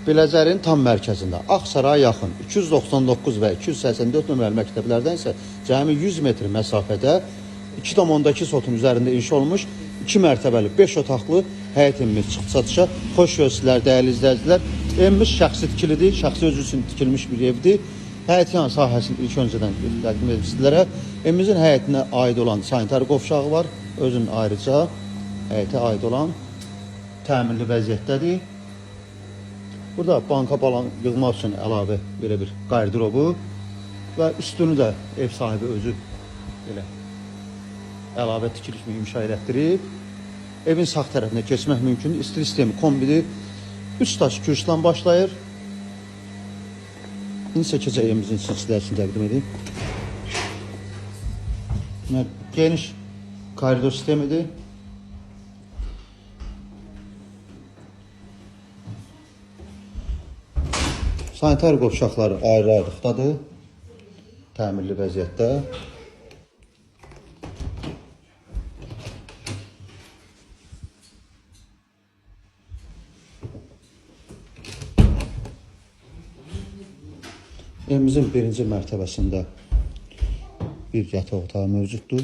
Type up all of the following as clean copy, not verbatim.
Biləcərin tam mərkəzində, Ağsaraya yaxın 299 və 284 nömrəli məktəblərdən isə cəmi 100 metr məsafədə 2,2 sotun üzərində inşa olunmuş 2 mərtəbəli 5 otaqlı həyət evimiz çıxdı satışa. Xoş görsünlər dəyərli izləyicilər. Evimiz şəxsi tikilidir, şəxsi özü üçün tikilmiş bir evdir. Həyət yan sahəsini ilk öncədən təqdim edim sizlərə. Evimizin həyətinə aid olan sanitar qovşağı var. Özünün ayrıca həyətə aid olan təmirli vəziyyətdədir. Burada banka balan yığmaq üçün əlavə belə bir qarderobu və üstünü də ev sahibi özü belə əlavə tikili kimi inşa elətdirib. Evin sağ tərəfinə keçmək mümkündür. İstilik sistemi kombidir. 3 daş kürsüdən başlayır. İndi isə keçək evimizin sizlər üçün təqdim edeyim. Deməli, geniş koridor sistemidir. Sanitar qovşaqları ayrı-ayrılıqdadır. Təmirli vəziyyətdə. Evimizin birinci mərtəbəsində bir yataq otağı mövcuddur.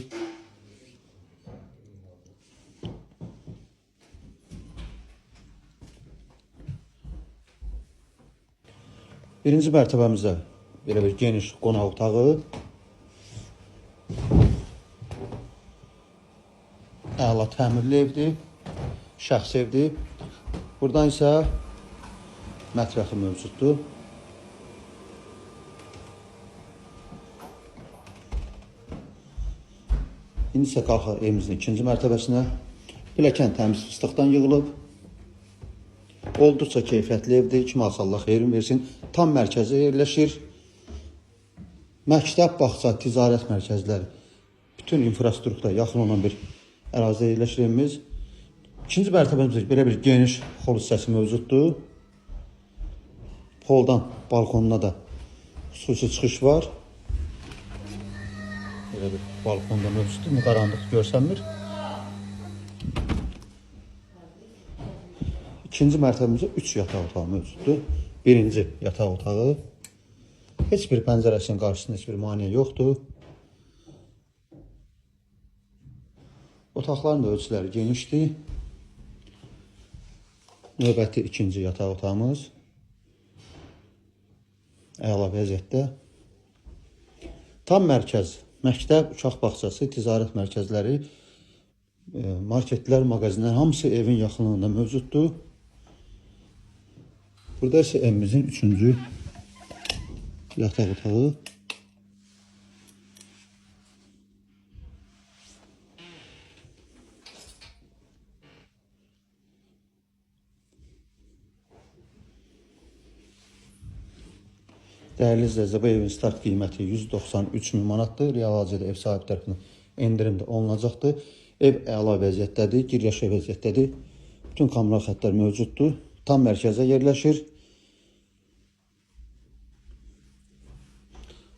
Birinci mərtəbəmizdə belə bir geniş qonaq otağı. Əla təmirli evdir, şəxsi evdir. Buradan isə mətbəxi mövcuddur. İndi isə qalxaq evimizin ikinci mərtəbəsinə. Pilləkən təmiz fıstıqdan yığılıb. Olduqca keyfiyyətli evdir. Kim alsa Allah xeyrin versin. Tam mərkəzə yerləşir. Məktəb, bağça, ticarət mərkəzləri, bütün infrastruktura yaxın olan bir ərazidə yerləşir evimiz. İkinci mərtəbəmizdə belə bir geniş xol hissəsi mövcuddur. Xoldan balkonuna da xüsusi çıxış var. Belə bir balkon da mövcuddur. Qaranlıq görsənmir. İkinci mərtəbəmizdə 3 yataq otağı mövcuddur. Birinci yataq otağı. Heç bir pəncərəsinin qarşısında heç bir maneə yoxdur. Otaqların da ölçüləri genişdir. Növbəti ikinci yataq otağımız. Əla vəziyyətdə. Tam mərkəz, məktəb, uşaq bağçası, ticarət mərkəzləri, marketlər, mağazinlər hamısı evin yaxınlığında mövcuddur. Burada isə evimizin üçüncü yataq otağı. Dəyərli izləyicilər, bu evin start qiyməti 193 min manatdır. Real alıcıda ev sahibi tərəfindən endirim də olunacaqdır. Ev əla vəziyyətdədir, gir-yaşa vəziyyətdədir. Bütün kommunal xəttlər mövcuddur. Tam mərkəzə yerləşir.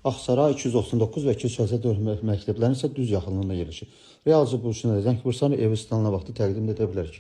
Ağsaray 299 və 284 məktəblərinin isə düz yaxınlığında yerləşir. Real alıcı bu üçün zəng vursanız evi istənilən vaxtı təqdim edə bilərik.